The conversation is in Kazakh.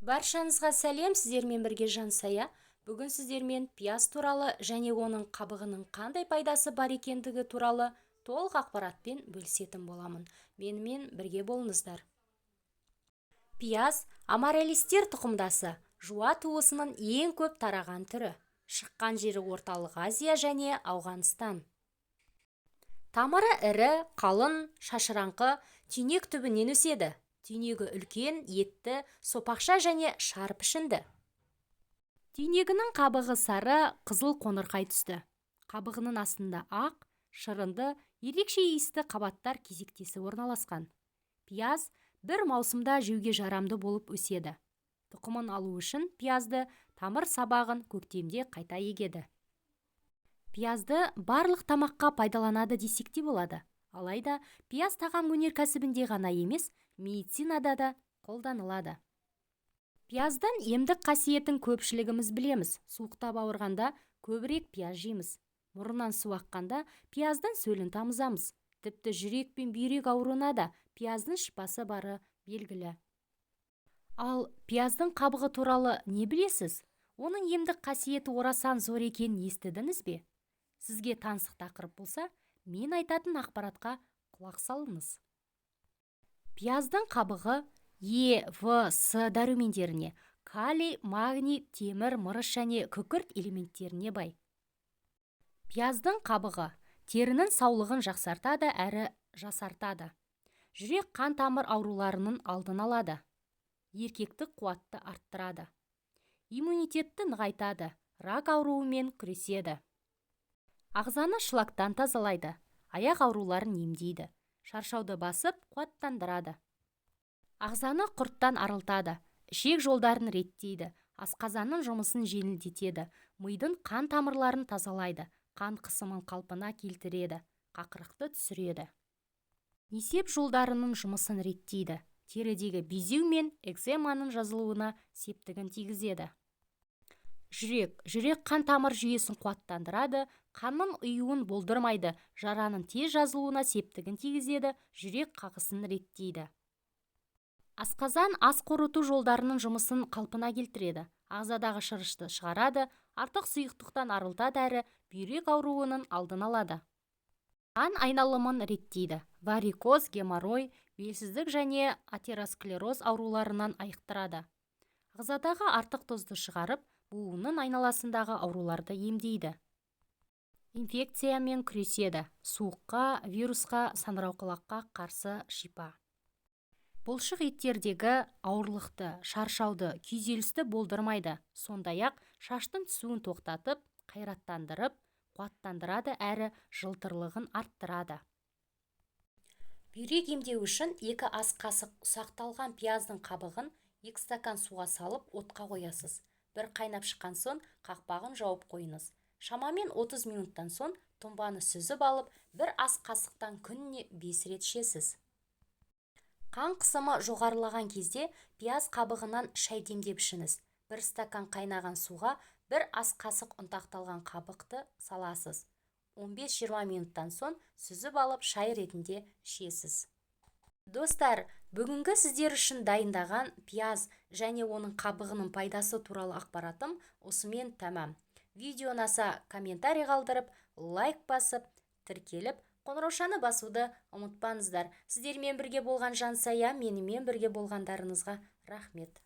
Баршаңызға сәлем, сіздермен бірге Жансая. Бүгін сіздермен пияз туралы және оның қабығының қандай пайдасы бар екендігі туралы толық ақпаратпен бөлісетін боламын. Менімен бірге болыңыздар. Пияз амариллистер тұқымдасы, жуа туысының ең көп тараған түрі. Шыққан жері Орталық Азия және Ауғанстан. Тамыры ірі, қалың, шашыраңқы, түйнек түбінен өседі. Түйнегі үлкен, етті, сопақша және шар пішінді. Түйнегінің қабығы сары, қызыл қоңырқай түсті. Қабығының астында ақ, шырынды, ерекше иісті қабаттар кезектесіп орналасқан. Пияз бір маусымда жеуге жарамды болып өседі. Тұқымын алу үшін пиязды тамыр сабағын көктемде қайта егеді. Пиязды барлық тамаққа пайдаланады десек те болады. Алайда пияз тағам өнеркәсібінде ғана емес, медицинада да қолданылады. Пияздың емдік қасиетін көпшілігіміз білеміз. Суықтап ауырғанда көбірек пияз жейміз. Мұрыннан су аққанда пияздың сөлін тамызамыз. Тіпті жүрек пен бүйрек ауруына да пияздың шипасы бары белгілі. Ал пияздың қабығы туралы не білесіз? Оның емдік қасиеті орасан зор екенін естідіңіз бе? Сізге таңсық тақырып болса, мен айтатын ақпаратқа құлақ салыңыз. Пияздың қабығы Е, В, С дәрумендеріне, калий, магний, темір, мырыш және күкірт элементтеріне бай. Пияздың қабығы терінің саулығын жақсартады әрі жасартады. Жүрек қан тамыр ауруларының алдын алады. Еркектік қуатты арттырады. Иммунитетті нығайтады, рак ауруымен күреседі. Ағзаны шлактан тазалайды, аяқ ауруларын емдейді, шаршауды басып, қуаттандырады. Ағзаны құрттан арылтады, ішек жолдарын реттейді, асқазанның жұмысын жеңілдетеді, мидың қан тамырларын тазалайды, қан қысымын қалпына келтіреді, қақырықты түсіреді. Несеп жолдарының жұмысын реттейді, терідегі безеу мен экземаның жазылуына септігін тигізеді. Жүрек қан тамыр жүйесін қуаттандырады, қанның ұюын болдырмайды, жараның тез жазылуына септігін тигізеді, жүрек қағысын реттейді. Асқазан ас қорыту жолдарының жұмысын қалпына келтіреді, ағзадағы шырышты шығарады, артық сұйықтықтан арылтады әрі бүйрек ауруының алдын алады. Қан айналымын реттейді, варикоз, геморрой, белсіздік және атеросклероз ауруларынан айықтырады. Ағзадағы артық тұзды шығарып, буынның айналасындағы ауруларды емдейді. Инфекциямен күреседі, суыққа, вирусқа, саңырауқұлаққа қарсы шипа. Бұлшық еттердегі ауырлықты, шаршауды, күйзелісті болдырмайды. Сондай-ақ шаштың түсуін тоқтатып, қайраттандырып, қуаттандырады әрі жылтырлығын арттырады. Бүйрек емдеу үшін 2 ас қасық ұсақталған пияздың қабығын 2 стакан суға салып отқа қоясыз. Бір қайнап шыққан соң қақпағын жауып қойыңыз. Шамамен 30 минуттан соң тұнбаны сүзіп алып, 1 ас қасықтан күніне 5 рет ішесіз. Қан қысымы жоғарылаған кезде пияз қабығынан шай демдеп ішіңіз. 1 стакан қайнаған суға 1 ас қасық ұнтақталған қабықты саласыз. 15-20 минуттан соң сүзіп алып шай ретінде ішесіз. Достар, бүгінгі сіздер үшін дайындаған пияз және оның қабығының пайдасы туралы ақпаратым осымен тәмам. Видео ұнаса комментарий қалдырып, лайк басып, тіркеліп, қоңыраушаны басуды ұмытпаңыздар. Сіздермен бірге болған Жансая, менімен бірге болғандарыңызға рахмет.